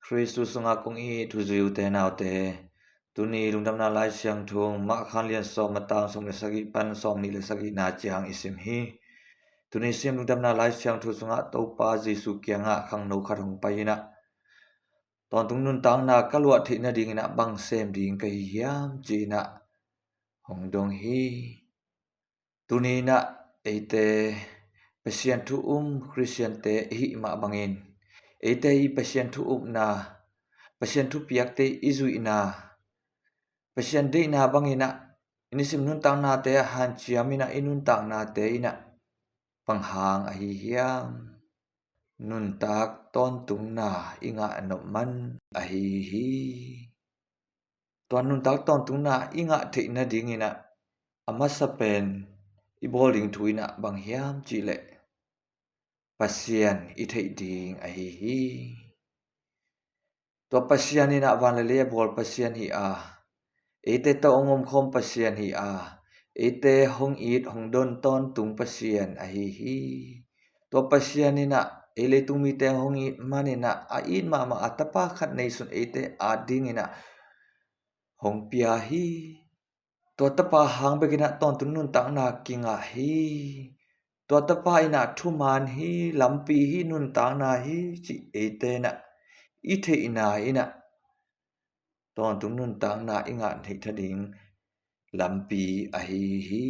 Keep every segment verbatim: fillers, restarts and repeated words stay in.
Khristu sungah kong it u zi u te nau te, tuni Lungdamna Lai Siangtho Mark a lian sawm, a tang sawm le sagih pan sawmnih le sagihna ciang i sim hi. Tuni sim Lungdamna Lai Siangtho sungah Topa Jesuh kiangah khangno khat hong pai in ah, tawntung nuntakna ka luah theih nadingin ah bang sem ding ka hi hiam, ci-in ah hong dong hi. Tuni in ah eite Pasian thu um Khristiante i hih mah bangin, eite i Pasian thu upna, Pasian thupiakte i zuihna, Pasian deihna bangin ah i nisim nuntaknate ah hanciam in ah, i nuntaknate in ah bang hang ahi hiam? Nuntak tawntungna i ngah nop man ahi hi. Tua nuntak tawntungna i ngah theih nadingin ah, a masa pen i bawl ding thu in ah bang hiam cih leh, Pasian i theih ding ahi hi. Tua Pasian in ah van le lei a bawl Pasian hi a, eite tawh hong omkhawm Pasian hi a, eite hong it hong don tawntung Pasian ahi hi. Tua Pasian in ah ei leitung mite hong it man in ah, a it mahmah a tapa khat neisun eite adingin ah hong pia hi. Tua tapa hang bekin ah tawntung nuntakna kingah hi. Tua tapa in ah thuman hi, lampi hi, nuntakna hi, cih eite in ah i theihna in ah, tawntung nuntakna i ngah theih nading lampi ahi hi,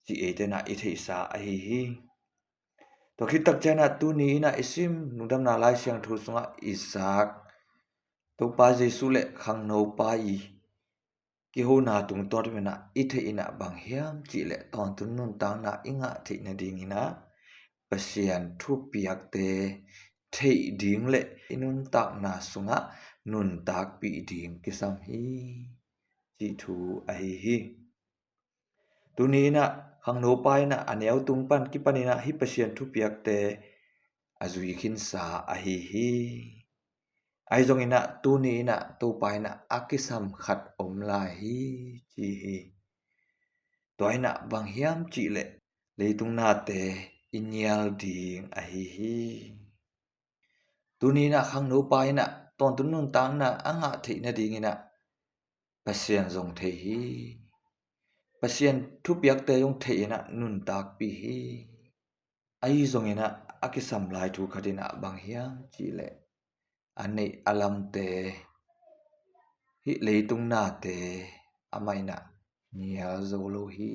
cih eite in ah i theihsa ahi hi. Tua khit tak ciangin ah tuni in ah i sim Lungdamna Lai Siangtho sungah i zak Topa Jesuh le khangnopa i kihona tungtawn in ah i theih in ah bang hiam cih leh, tawntung nuntakna i ngah theih nadingin ah Pasian thupiakte theih ding le i nuntakna sungah nuntakpih ding kisam hi, cih thu ahi hi. Tuni in ah khangnopa in ah a neu tung pan kipan in ah hih Pasian thupiakte a zui khinsa ahi hi. Ahi zongin ah tuni in ah Topa in ah a kisam khat om lai hi, ci hi. Tua in ah bang hiam cih leh, leitung nate i nial ding ahi hi. Tuni in ah khangnopa in ah tawntung nuntakna a ngah theih nadingin ah Pasian zong thei hi. Pasian thupiakte zong thei in ah nuntakpih hi. Ahi zongin ah a kisam lai thu khat in ah bang hiam cih leh, a neih a lamte, hih leitung nate amah in ah nial zo lo hi.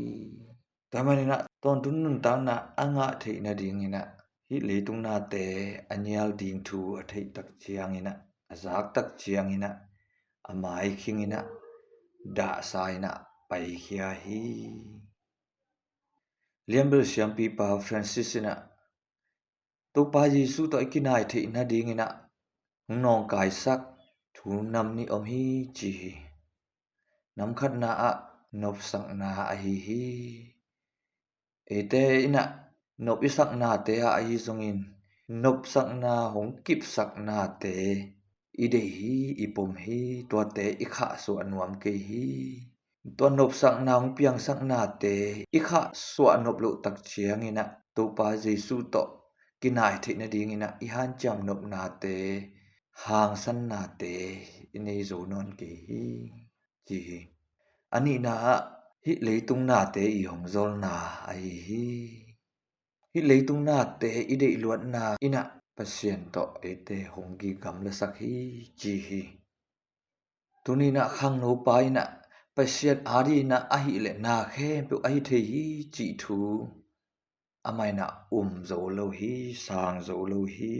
Tua manin ah tawntung nuntakna a ngah theih nadingin ah hih leitung nate a nial ding thu a theih tak ciangin ah, a zak tak ciangin ah, a mai khingin ah, dahsa in ah paikhia hi. Lianbel siampipa Francis in ah, Topa Jesuh tawh i kinai theih nadingin ah hong nawngkaisak thu nam nih om hi, ci hi. Nam khatna ah nopsakna ahi hi. Eite in ah nop i saknate ah ahi zongin, nopsakna hong kipsaknate i deih hi, i pom hi. Tuate i khahsuah nuam kei hi. Tua nopsakna hong piangsaknate i khahsuah nop loh tak ciangin ah Topa Jesuh tawh kinai theih nadingin ah i hanciam nopnate, hangsannate i nei zo nawn kei hi, ci hi. A nihna ah hih leitung nate i hong zolna ahi hi. Hih leitung nate i deihluatna in ah Pasian tawh eite hong kigamlasak hi, ci hi. Tuni in ah khangnopa in ah Pasian adingin ah ahih leh na khempeuh ahi thei hi, cih thu amah in ah um zo lo hi, sang zo lo hi.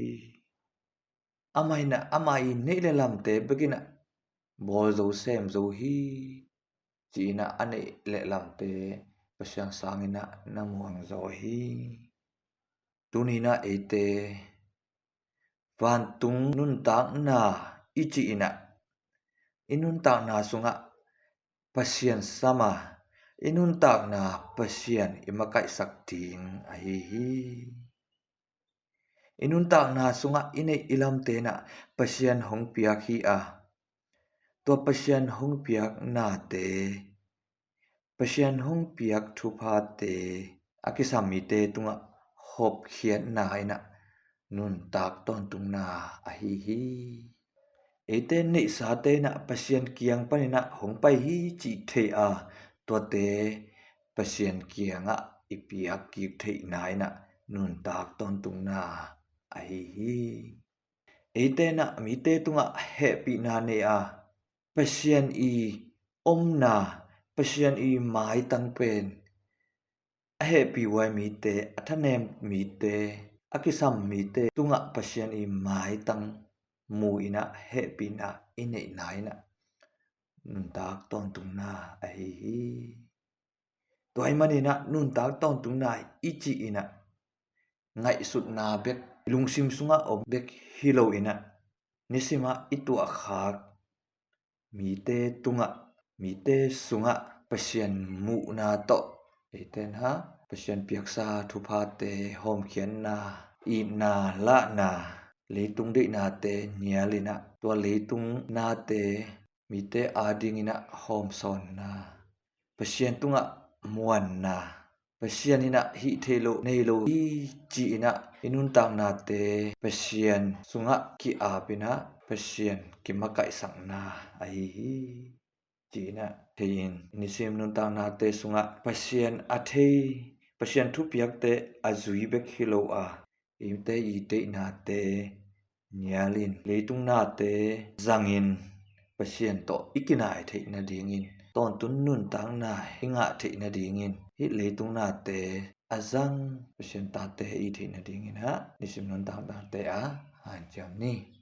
Amah in ah amah i neih le lamte bekin ah bawl zo, sem zo hi, ci-in ah a neih le lamte Pasian sangin ah na muang zaw hi. Tuni in ah eite vantung nuntakna i cih in ah, i nuntakna sungah Pasian sam a, i nuntakna Pasian i makaihsak ding ahi hi. I nuntakna sungah i neih i lamte in ah Pasian hong piak hi a, tua Pasian hong piak nate, Pasian hong piak thuphate a kisam mite tungah hopkhiatna in ah nuntak tawntungna ahi hi. Eite neihsate inah Pasian kiang paninah hong pai hi cih thei a, tuate Pasian kiangah i piak kik theihna inah nuntak tawntungna ahi hi. Eite inah mite tungah hehpihna nei a, Pasian i omna, Pasian i maitang pen a hehpih huai mite, a thanem mite, a kisam mite tungah Pasian i maitang mu inah hehpihna i neihna inah nuntak tawntungna ahi hi. Tua ahih maninah nuntak tawntungna i cih inah ngaihsutna bek, lungsim sungah om bek hi lo inah nisimah i tuahkhak mite tungah, mite sungah Pasian muhna tawh, eite inah Pasian piaksa thuphate hawmkhiatna, itna, lahna, leitung deihnate nial inah tua leitung nate mite adinginah hawmsawnna, Pasian tungah muanna, Pasian inah hih theih loh nei lo hi ci inah i nuntaknate Pasian sungah ki-ap inah Pasian kimakaihsakna ahi hi. Ci inah thei in nisim nuntaknate sungah Pasian a thei, Pasian thupiakte a zui bek hi lo a, eite i deihnate nialin, leitung nate zangin Pasian tawh i kinai theih nadingin, tawntun nuntakna i ngah theih nadingin, hih leitung nate a zang Pasian tate i theih nadingin ah nisim nuntaknate a hanciam ni.